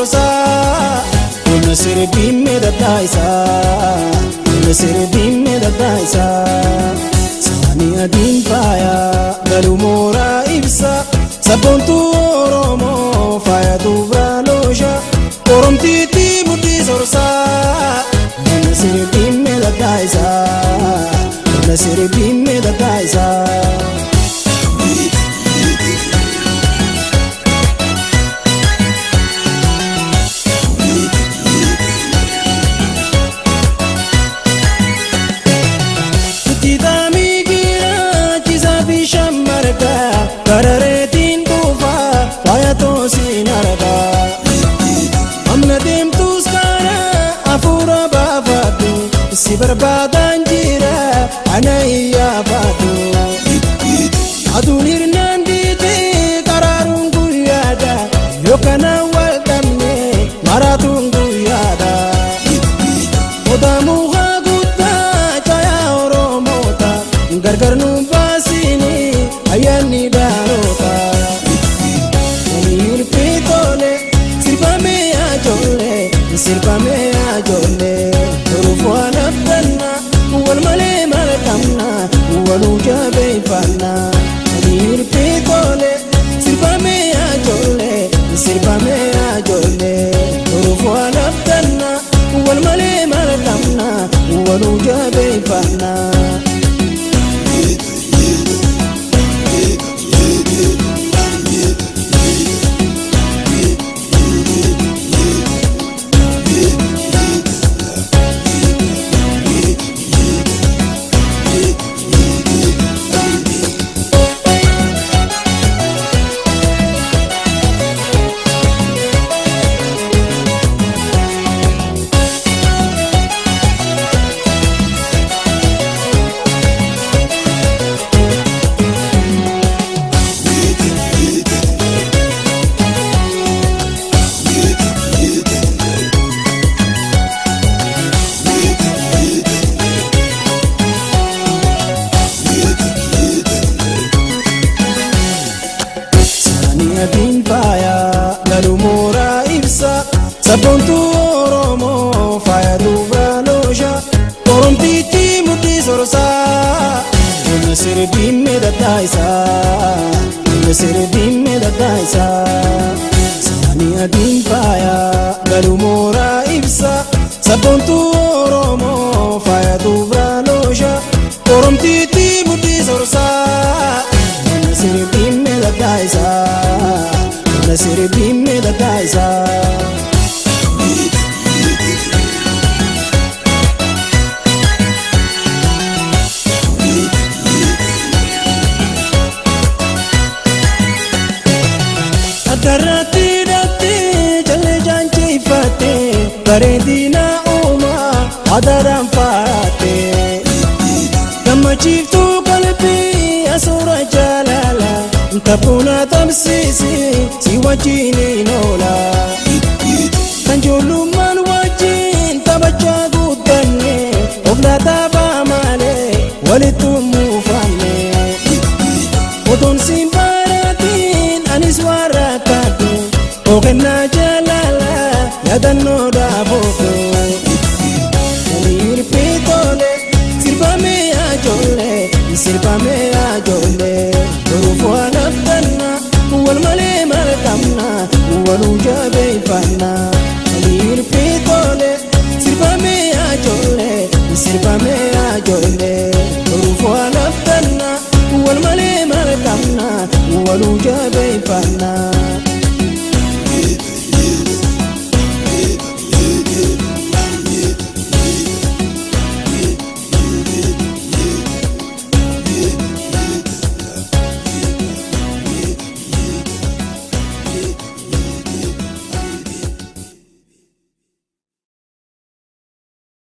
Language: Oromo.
sorsaa. Humna sirbiin daddaa humna sirbiin daddaa. Saani adiin faaya galuu mooraa ibsa. Sabboontuu Oromoo faaya dubraa loosha. Oromtiitti mudhii sorsaa. Humna sirbiin daddaa humna sirbiin daddaa. Karareetiin dhuunfaa faaya toosiin argaa. Amna deemtuus kana hafuura baafadhu si barbaadaan jira ana iyyaafadhu. Aduun hirnaan diitee karaaruun guyyaadha yookaan wal dhabne maraatuun guyyaadha. Odaa mukaa guddaa caayaa Oromoota gargar nu baasini ayyaanni dhaloota. Hirpitoole sirbamee ajoollee sirbamee ajoollee toruuf waan abdanna wal malee maal qabna waluu jabeeffanna. Hirpitoole sirbamee ajoollee sirbamee ajoollee toruuf waan abdanna wal malee maal qabna waluu jabeeffanna. Saani adiin faaya galuu mooraa ibsa. Sabboontuu Oromoo faaya dubraa loosha. Oromtiitti mudhii sorsaa. Humna sirbiin daddaa humna sirbiin daddaa. Saani adiin faaya galuu mooraa ibsa. Sabboontuu Oromoo faaya dubraa loosha. Oromtiitti mudhii sorsaa. Humna sirbiin daddaa humna sirbiin daddaa. Addarratti hidhattee jallee jaanjifattee bareedina uumaa adaraan faarattee. Gammachiiftuu qalbii asuura jaalala taphuuna tamsiisi si wajjin hin oola. Kan ijoollummaan wajjin taphachaa guddanne of laataa malee walitti muufanne. Otoon siin baaratiin anis waan rakkadhu oogannaa jaalala yaadannoo dhaaboofnu. Hirpitoole sirbamee ajoollee sirbamee ajoollee toruuf waan abdanna wal malee maal qabna waluu jabeeffanna.